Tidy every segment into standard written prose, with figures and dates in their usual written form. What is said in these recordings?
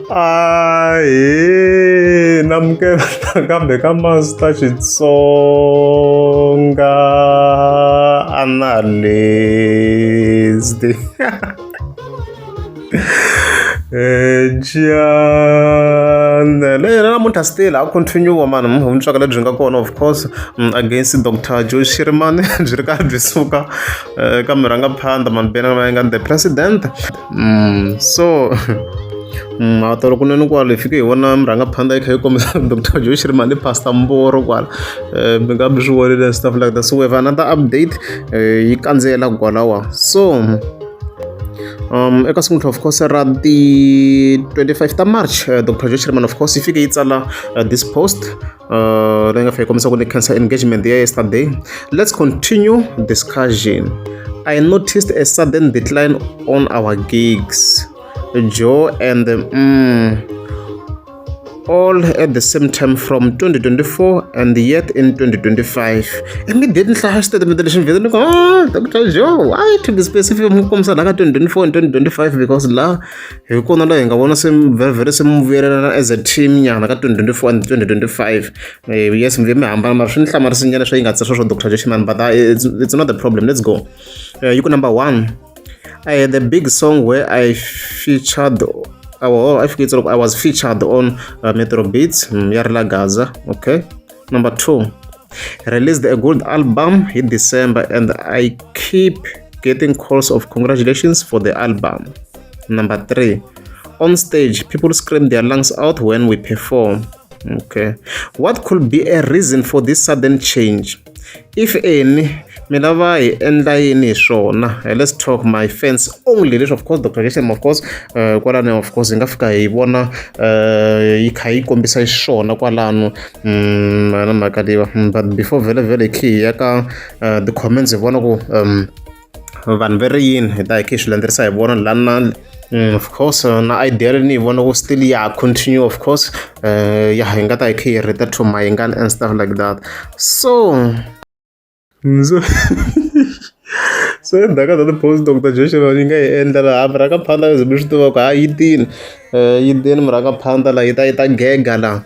Ahee namukela nakambe ka Master Xitsonga Analyst Channel namuntlha still ha continue mani vuntswaka lebyi nga kona of course against Doctor Joe Shirimani byi ri karhi byi suka eka murhangaphandha mani Benny Mayengani the president. So a tolo kunene kwala hi fike hi vona murhangaphandha yi kha yi kombisa Doctor Joe Shirimani Pastor Mboro kwala mi nga mi swi vonile and stuff like that so we have another update yi kandziyela kwalawa so eka siku of course ra ti 25 ta March Dr Joe Shirimani of course yi fike yi tsala this post leyi nga fika yi kombisa ku ni cancel engagement ya yesterday. Let's continue discussion. I noticed a sudden decline on our gigs. Joe and all at the same time from 2024 and yet in 2025. Immediately hlaya xitatimende lexi ni vhele ni ku ah, Dr. Joe, why to be specific mi kombisa la ka 2024 and 2025 because la hi kona la hi nga vona se very very se mi vuyelelana as a team nyana ka 2024 and 2025. Yes, mi ve mi hambana mara swi ni hlamarise nyana swa yi nga tsari sweswo Dr. Joe Shirimani but it's not a problem. Let's go. You ku number 1, I had a big song where I featured oh, I forget I was featured on Metro Beats, ya Rila Gaza. Okay. Number 2, released a good album in December and I keep getting calls of congratulations for the album. Number 3, on stage, people scream their lungs out when we perform. Okay. What could be a reason for this sudden change? If any, mi lava hi endla yini hi swona? Let's talk my fans only. Leswi of course Dr. Jason of course kwalano of course hi nga fika hi vona yi kha yi kombisa xiswona kwalano na mhaka leyiwa but before vhele vhele hi khe hi ya ka the comments hi vona ku vanhu va ri yini hi ta hi khe hi swi landzelerisa hi vona la na of course na idea leyi ni yi vona ku still ya continue of course ya hi nga ta hi khe hi rita to Mayengani and stuff like that. So so endzhaku ka that post Doctor Joshua yi nga yi endla laha murhangaphandha mi swi tiva ku ha yi tini yi tini murhangaphandha la yi ta yi ta gega laha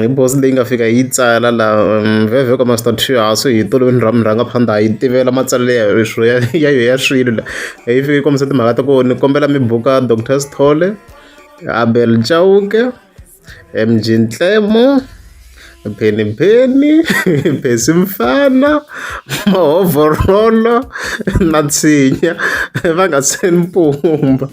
hi post leyi nga fika yi tsala laha vhevhe ka Master T ha swi hi toloveli murhangaphandha yi tivela matsalelo ya ya ya swilo la yi fike yi kombisa timhaka ta ku ni kombela mi buka Doctor Sithole, Abel Chauke, MG Ntlemo, Penny Penny, Percy Mfana, Mahovorolo na Tshinya va nga se ni pumba.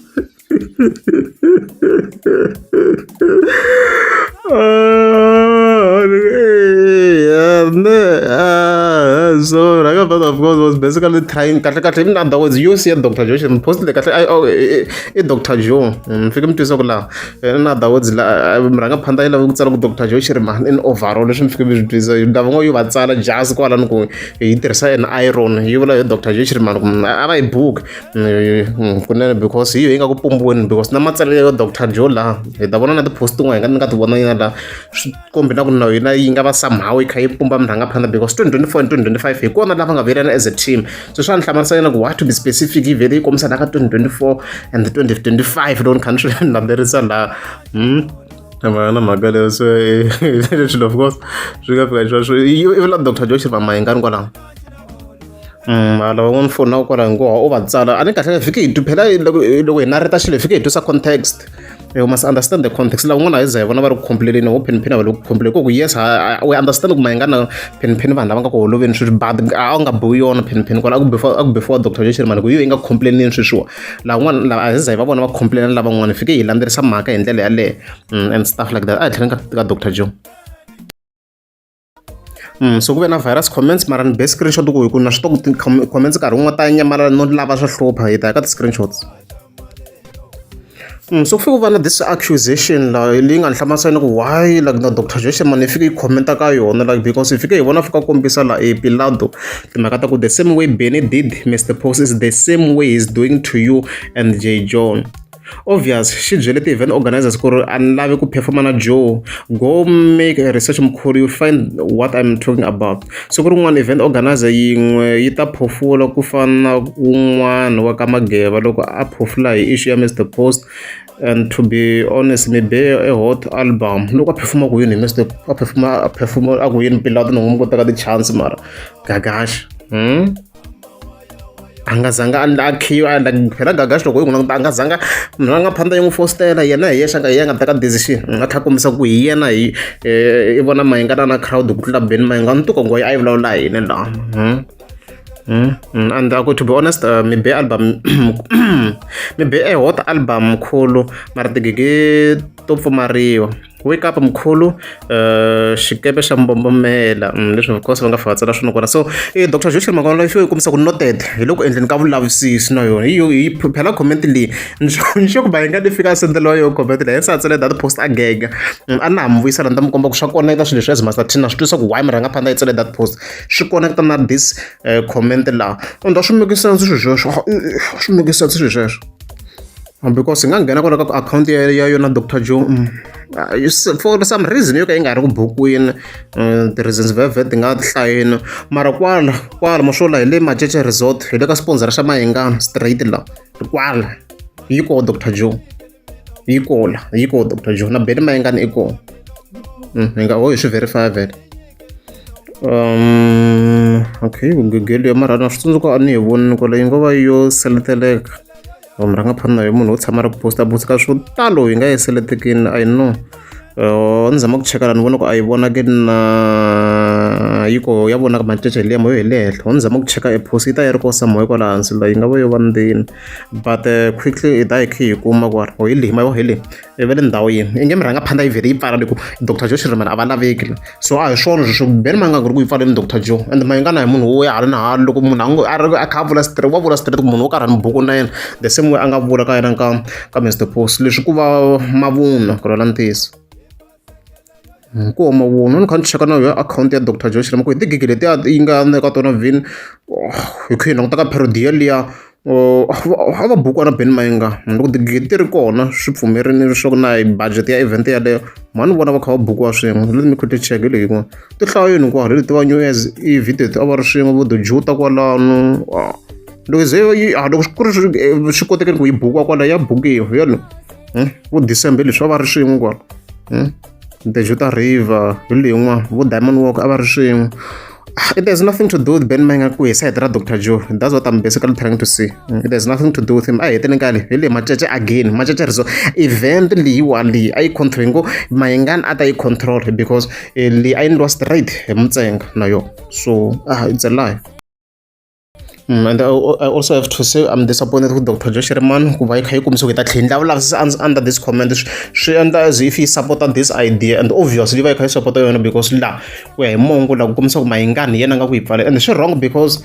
So Raghavan of course was basically trying kahle kahle in other words you see Dr. Joe mi post le kahle i Dr. Joe mi fike mi twisa ku laha in other words la murhangaphandha yi lava ku tsala ku Dr. Joe Shirimani in overall leswi mi fike mi swi twisa lava ngo yi va tsala just kwalano ku yi tirhisa an iron yi vula hi Dr. Joe Shirimani ku a va yi book kunene because hi yo yi nga ku pumbiweni because na matsalelo ya Doctor Joe laha hi ta vona na ti-post tin'wana hi nga ni nga ti vona yina laha swi kombi na ku na yona yi nga va somehow yi kha yi pumba murhangaphandha because 2024 and 2025 hi kona lava nga vuyelana as a team so swa ni hlamarisa yena ku why to be specific yi vhele yi kombisa la ka 2024 and 2025 loko ni kha ni swi landzelerisa laha na mhaka leyo so leswi of course swi nga fika sweswo yi vula Doctor Joe Shirimani Mayengani kwalaho. Hala van'wana foni na kwala hinkwawo u va tsala a ni kahle vhiki hi twi phela loko loko hi nareta xilo hi fike hi twisa context you must understand the context laha un'wana hi za hi vona va ri ku complain-eni ho pheni pheni va le ku complain ku yes we understand ku Mayengani na pheni pheni vanhu lava nga ku holoveni sweswi but a wu nga biwi yona pheni pheni kwala a ku before a ku before Doctor Joe Shirimani ku yi yo yi nga complain-eni sweswiwa laha un'wana lava a hi za hi va vona va complain lavan'wana hi fike hi landzelerisa mhaka hi ndlela yaleyo and stuff like that a hi tlheleni ka ka Doctor Joe. So ku ve na virus comments mara ni be screenshot ku hi ku na swi tiva ku ti-comments nkarhi wun'we ta nyamalala no lava swa hlupha hi ta ya ka ti-screenshots. So ku fike ku va na this accusation la leyi nga ni hlamarisa ku why like na Doctor Joe Shirimani yi fike yi comment-a ka yona like because hi fike hi vona fika kombisa la e Pilato timhaka ta ku the same way Benny did Mr Post is the same way he's doing to you and J John. Obvious xi byele ti-event organizers ku ri a ni lavi ku perform-a na Joe. Go make a research mkhulu, you find what I'm talking about. Siku rin'wana event organizer yin'we yi ta phofula ku fana na wun'wana wa ka Mageva loko a phofula hi issue ya Mr Post. And to be honest, mi be a hot album loko a perform-a ku yini hi Mr, a perform-a, a perform-a a ku yini Pilato ni n'wi kotaka ti-chance mara Gagash, A nga zanga a khiwa phela Gagash loko yi n'wi languta a nga zanga murangaphandla yi n'wi fositela yena hi yexe hi yena a nga teka decision a tlhela a kombisa ku hi yena hi i vona Mayengani na crowd ku tlula Benny Mayengani ni twa a yi vulavula hi yini laha. And to be honest, mi be album mi be a hot album mkhulu mara tigigi to pfumariwa. Wake up mkhulu, xikepe xa mbombomela. Leswi of course va nga fika va tsala swona kwala. So Dr Joshua Makwana yi kombisa ku noted hi le ku endleni ka vulavisisi na yona hi yo hi phela comment leyi ni sure ku Mayengani i fika a sendeliwa yo comment leyi se a tsale that post a gega. A na ha mi vuyisela ni ta mi komba ku swa connect swilo leswi as Master T na swi twisisa ku why murhangaphandla yi tsale that post swi connect na this comment laha and a swi make sense swilo sweswo, swi make sense swilo sweswo because hi nga nghena kwala ka akhawunti ya yona Dr Joe, for some reason yo ka yi nga ri ku bukwini, ti-reasons vhevhe ti nga hlayeni mara kwala kwala maswo la hi le Macece Resort hi le ka sponsor xa Mayengani straight la kwala yi koho Dr Joe yi kola yi koho Dr Joe na Benny Mayengani i koho. Hi nga ho hi swi verify vhele. Okay, Google ya mara na swi tsundzuka a ni yi voni kwala yi ngo va yo seleteleka. Murhangaphandla hi munhu wo tshama a ri ku posta posta ka swo talo yi nga yi seletekini, I know. Ni zama ku cheka la ni vona ku a yi vonaki na yi koho ya vonaka Macece hi liya moya hi le henhla. Ni zama ku cheka e post yi ta yi ri koho somewhere kwala hansi la yi nga va yo va ndzeni but quickly hi ta hi kha hi kuma kwala. Oh hi leyi ma yi vona hi leyi i ve le ndhawu yini i nge murhangaphandla yi vhele yi pfala ku Dr Joe Shirimani a va laveki la. So a hi swona sweswo Benny Mayengani ku ri ku yi pfaleni Dr Joe and Mayengani a hi munhu wo ya hala na hala loko munhu a ngo a ri a kha a vula straight wa vula straight ku munhu wo karhi a ni buku na yena the same way a nga vula ka yena ka Mr Post leswi ku va mavunwa ku rhwala ntiyiso. Ku va mavunwa ni kha ni cheka na yona akhawunti ya Dr Joe Shirimani ku hi tigigi letiya yi nga ka tona vhini hi kha hi languta ka period yeliya a va bukiwa na Benny Mayengani loko tigigi ti ri kona swi pfumerini leswaku na hi budget ya event yaleyo mhani vona va kha va bukiwa swin'we. Let me quickly check hi leyi yin'wana ti hlayini hinkwato leti va New Year's Eve teti a va ri swin'we vo Juta kwalano loko ze yi loko ku ri swi kotekile ku yi bukiwa kwala ya bukiwa yona vo December leswi a va ri swin'we kwala, The Juta River hi leyi yin'wana vo Diamond Walk a va ri swin'we. It has nothing to do with Ben Mayengani ku hi side ra Dr Joe. That's what I'm basically trying to say. It has nothing to do with him. A hi heteni ka leyi hi leyi Macece again Macece Resort event leyiwa leyi a yi control ngo Mayengani a ta yi control because leyi a yi endliwa straight hi Mutsenga na yona so it's a lie. And I also have to say I'm disappointed with Dr. Joe Shirimani ku va yi kha yi kombisa ku yi ta tlhela yi endla vulavisisi under this comment swi endla as if yi support this idea and obviously yi va yi kha yi support yona because la ku ya hi mongo la ku kombisa ku Mayengani hi yena a nga ku yi pfalela and swi wrong because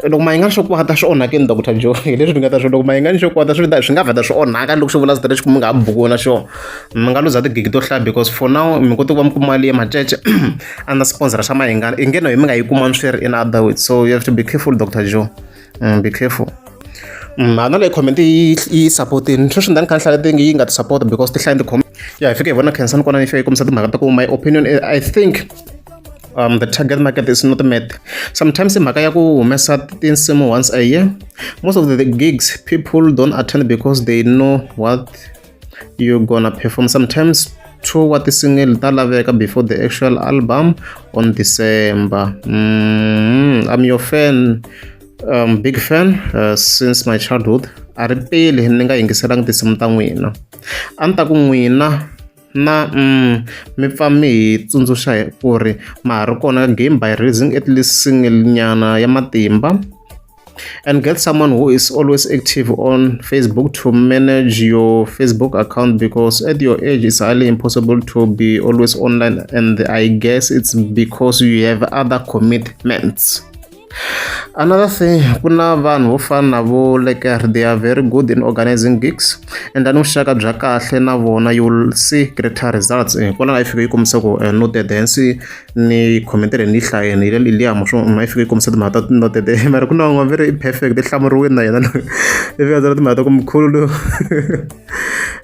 loko Mayengani xo kwata swi onhakini Dr. Joe hi leswi ni nga ta swi loko Mayengani xo kwata swi swi nga vheta swi onhaka loko xi vula straight ku mi nga ha bukiwi na xona mi nga luza tigigi to hlaya because for now mi kote ku va mi kuma mali ya Macece under sponsor xa Mayengani i nge no hi mi nga yi kumani swi ri in other words so you have to be careful Dr. Joe, be careful. Na leyi comment yi support-ini sweswi ni kha ni hlaya leti yi nga ti support because ti hlayi ti ya hi fike hi vona Khensani kona yi fika yi kombisa timhaka ta ku my opinion I think the target market is not met. Sometimes mhaka ya ku humesa tinsimu once a year, most of the gigs people don't attend because they know what you're gonna perform. Sometimes two wa ti-single ta laveka before the actual album on December. I'm your fan, big fan since my childhood. A ri peli ni nga yingiselangi tinsimu ta n'wina. A ni ta ku n'wina na mi pfa mi hi tsundzuxa ku ri ma ha ri kona game by releasing at least single nyana ya matimba and get someone who is always active on Facebook to manage your Facebook account because at your age it's highly impossible to be always online and I guess it's because you have other commitments. Another thing, ku na vanhu vo fana na vo Lekker, they are very good in organizing gigs. Endlani vuxaka bya kahle na vona, you will see greater results. Kwala yi fika yi kombisa ku noted, hence ni comment-ele ni yi hlayeni hi liya a yi fika yi kombisa timhaka ta noted, mara ku na van'wana very perfect i hlamuriwile na yena i fika byela timhaka ta ku mkhulu lowu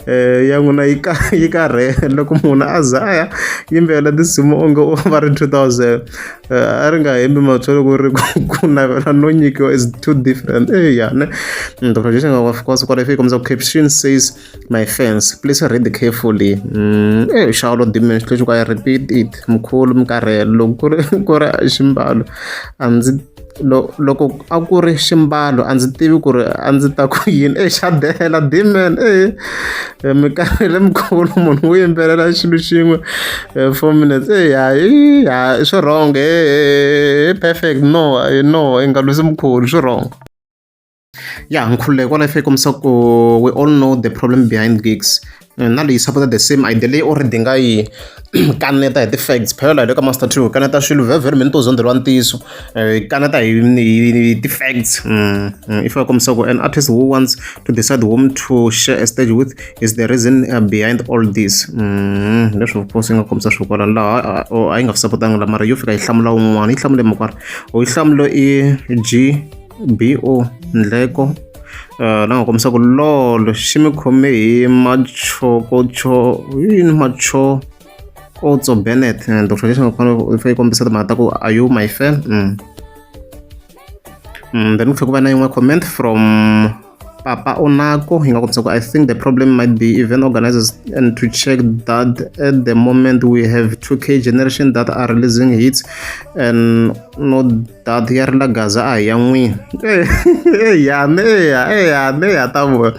ya n'wina yi ka yi karhele loko munhu a za a ya yimbelela tinsimu onge u va ri 2000 a ri nga hembi matshwa loko ri ku navela no nyikiwa is too different. Eya ne Dr. Jason, of course, kwala yi kombisa ku caption says, "My fans, please read carefully." Xawulo dimension lexi ku I repeat it, mkhulu mikarhelo loko ku ri ximbalo a ndzi loko a ku ri ximbalo a ndzi tivi ku ri a ndzi ta ku yini. E xa dela dimen e mikarhele mkhulu, munhu wo yimbelela xilo xin'we 4 minutes. E hayi ya swi wrong. E perfect, no, no, i nga lwisi mkhulu, swi wrong. Ya nkhululeko kwala yi fike kombisa ku we all know the problem behind gigs, na leyi support the same idea leyi already nga yi kaneta hi ti-facts. Phela hi le ka Master Two, kaneta swilo very very many to zondelwa ntiyiso, kaneta hi ti-facts. If I kombisa ku an artist who wants to decide whom to share a stage with is the reason behind all this. Leswi of course yi nga kombisa swilo kwala laha a yi nga sapotanga la, mara yo fika yi hlamula wun'wana, yi hlamule makwari o yi hlamule i G B O Ndleko, la nga kombisa ku lolo xi mi khome hi machokocho yini Machokotso Bennett. Dr. Jason nga yi kombisa timhaka ta ku, "Are you my fan?" Then ku tlhela ku va na yin'we comment from Papa Onako, yi nga kombisa ku I think the problem might be event organizers and to check that at the moment we have 2K generation that are releasing hits and not that ya rila gaza a hi ya n'wina ya ne ya ya ne ya ta vona.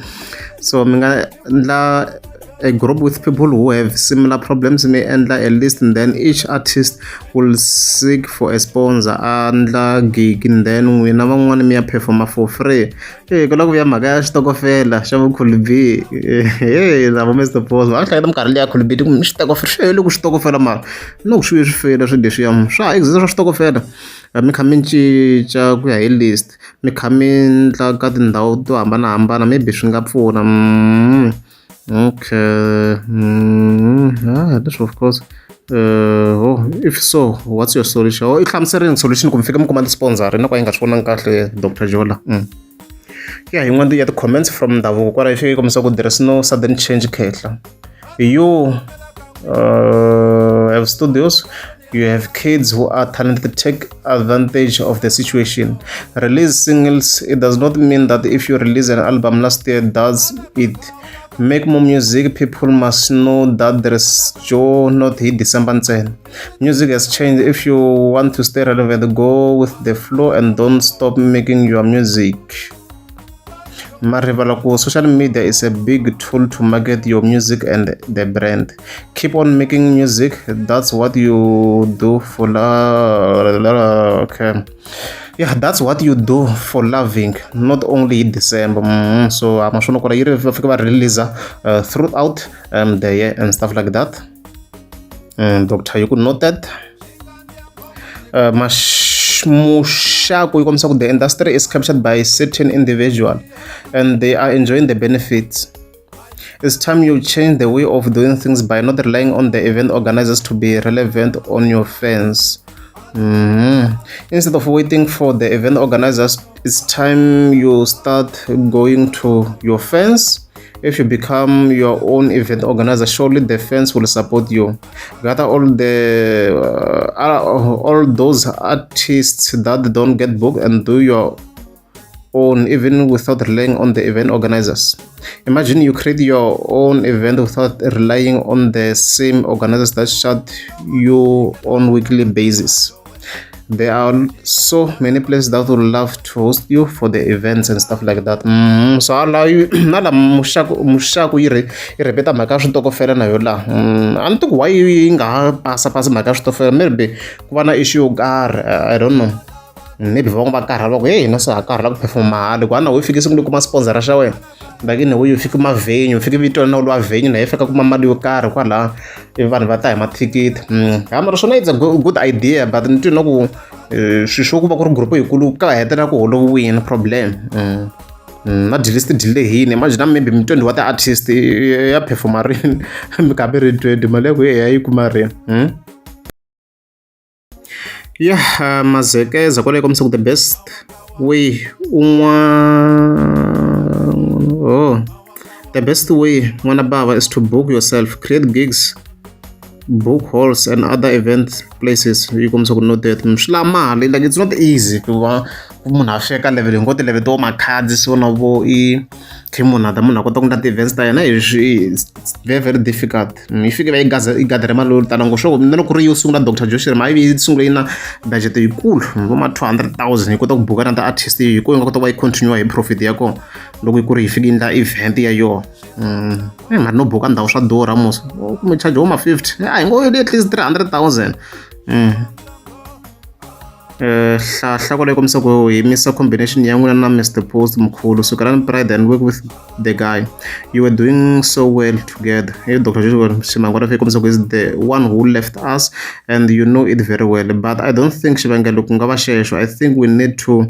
So mi nga endla a group with people who have similar problems, mi endla a list and then each artist will seek for a sponsor, a endla gig and then n'wina van'wani mi ya performa for free. E ku la ku vuya mhaka ya xitokofela xa vo Khulubi he na vo Mr Boss va hleketa minkarhi liya Khulubi ku xitokofela swi hele ku xitokofela, mara no swi vuye swi fela swilo leswiya swa ha exist swa xitokofela. Mi kha mi cinca ku ya hi list, mi kha mi endla ka tindhawu to hambanahambana, maybe swi nga pfuna. Okay, ah, this of course, oh, if so, what's your solution? Oh, i hlamuserini solution ku mi fika mi kuma ti-sponsor na ku yi nga swi vonangi kahle Dr. Jola. Ya yin'wana ya ti-comments from ndhavuko kwala yi fike yi kombisa ku there is no sudden change khehla. You have studios, you have kids who are talented, take advantage of the situation, release singles. It does not mean that if you release an album last year, does it. Make more music. People must know that there is Joe, not hi December ntsena. Music has changed. If you want to stay relevant, go with the flow and don't stop making your music. Ma rivala ku social media is a big tool to market your music and the brand. Keep on making music, that's what you do for la, okay, yeah, that's what you do for loving, not only December. So ma swona kwala yi ri va fika va release throughout the year and stuff like that. Dr. Yuku noted. Muxaku yi kombisa ku the industry is captured by certain individual and they are enjoying the benefits. It's time you change the way of doing things by not relying on the event organizers to be relevant on your fans. Instead of waiting for the event organizers, it's time you start going to your fans. If you become your own event organizer, surely the fans will support you. Gather all those artists that don't get booked and do your own even without relying on the event organizers. Imagine you create your own event without relying on the same organizers that shut you on weekly basis. There are so many places that would love to host you for the events and stuff like that. So ala na la muxaku muxaku yi ri yi rhepeta mhaka ya switokofela na yo laha. A ni tivi ku why yi nga ha pasa pasi mhaka ya switokofela, maybe ku va na issue yo karhi, I don't know. Maybe van'wana va karhala, va ku hey, hina se ha karhala ku perform mahala ku ana u fike siku kuma sponsor xa wena, like in way u fike kuma venue, u fike vito na wa venue na yi fika kuma mali yo karhi kwalaha, ivi vanhu va ta hi mathikithi. Ha mara swona it's a good idea, but ni twi na ku Swilo swo ku va ku ri group yikulu ka hetelela ku holoviwile problem. Na deal-list deal lehini imagine maybe mi 20 wa ti-artist ya perform-a rini mi kha mi ri 20 mali ya ku ya yi kuma rini. Ya Mazekeza kwale kombisa ku the best way un'wana oh the best way n'wana bava is to book yourself, create gigs, book halls and other event places. Yi kombisa ku noted swi lava mali, like it's not easy ku va munhu a fika level hinkwato ti-level to makhadzi so na vo i khe munhu a ta munhu a kota ku endla ti-events ta yena hi swi it's very very difficult. Yi fike va yi gaza yi gadere mali yo tala ngopfu swa ku na loko ku ri yo sungula Dr Joe Shirimani a yi yi sungule yi na budget yikulu vo ma 200,000 yi kota ku buka na ti-artist hi ko yi nga kota ku va yi continue hi profit ya kona loko ku ri yi fike yi endla event ya yona. Mara no buka ndhawu swa durha mos u kume charge wo ma 50 a hi ngo at least 300,000. Hlahla kwalaho yi kombisa ku hi misa combination ya n'wina na Mr Post mkhulu sukelani pride and work with the guy you were doing so well together. Hey, Dr. Joshua Ximangwana yi kombisa ku is the one who left us and you know it very well, but I don't think xivangelo ku nga va xexo. I think we need to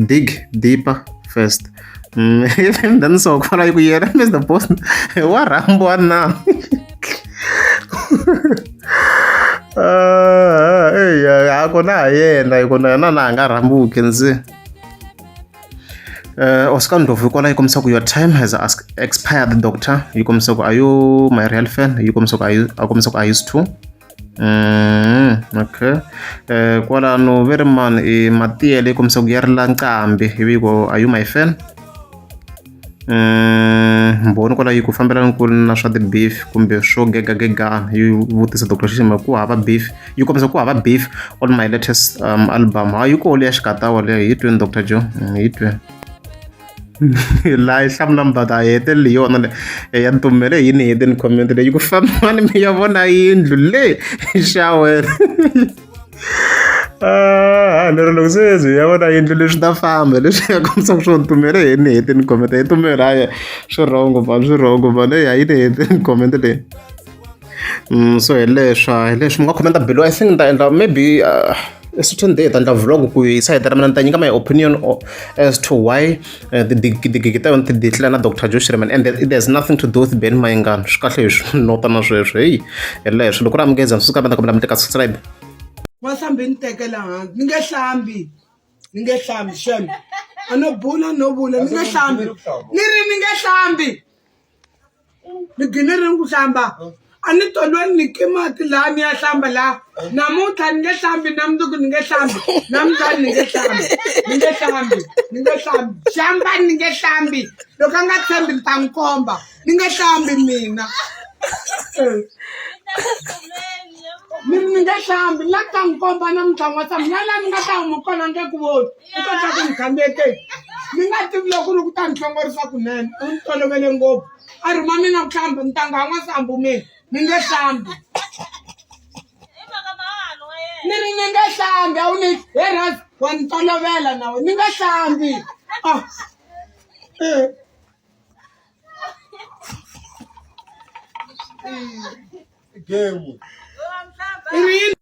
dig deeper first. Then so kwala yi ku yena Mr Post wa rhambiwa na eya a ku na ha yena hi ku na yena na a nga rhambiwi ndzi. Oscar Ndlovu kwala yi kombisa ku your time has expired doctor. Yi kombisa ku are you my real fan? Yi kombisa ku are you, a kombisa ku I used to. Okay. Kwalano ve ri mani i Matiyele yi kombisa ku ya rila nqambi ivi yi ku are you my fan? Mbhoni kwalaho yi ku fambelana ku na swa ti-beef kumbe swo gegagegana yi vutisa Dr Xixima ku hava beef yi kombisa ku hava beef on my latest album. Hayi yi koho leya xikatawa leya hi tweni Dr Joe hi tweni. Laha yi hlamula mubata a yi heteleli hi yona le ya ntumelo yi ni heteni comment leyi ku fambani mi ya vona yindlu le xawela. Lero loko se byi ya vona yindlu leswi ta famba leswi ya kombisa ku swo ntumelo hi ni heteni comment hi ntumelo hayi swi wrong mani swi wrong mani eyi a yi ni heteni comment leyi. So hi leswa hi leswi mi nga comment below I think ni ta endla maybe a certain day hi ta endla vlog ku hi sayiti ra mina ni ta nyika my opinion as to why tigigi ta yona ti declare na Dr Joe Shirimani and it has nothing to do with Benny Mayengani. Swi kahle hi swi nota na sweswo heyi hi leswo loko ri amukeza swi kamba ta kombela mi teka subscribe. N'wasambi ni tekela hansi ni nge hlambi ni nge hlambi shem a no bula no vula ni nge hlambi ni ri ni nge hlambi ni gine rini ku hlamba a ni tolweni ni ki mati laha ni ya hlamba laha namuntlha ni nge hlambi na mundzuku ni nge hlambi na mundlwana ni nge hlambi ni nge hlambi ni nge hlambi xamba ni nge hlambi loko a nga tshembi ni ta n'wi komba ni nge hlambi mina ni ni nge hlambi la ta n'wi komba namuntlha n'watsama na laha ni nga ta huma kona nge ku voni u ta twa ku ni khandziyeke ni nga tivi loko ku ri ku ta ni hlongorisa kunene u ni tolovele ngopfu a rhuma mina ku hlamba ni tanga n'wasambu mina ni nge hlambi ni ri ni nge hlambi a wu ni he ras wa ni tolovela na wena ni nge hlambi ah. Eh. Game. I ri yini?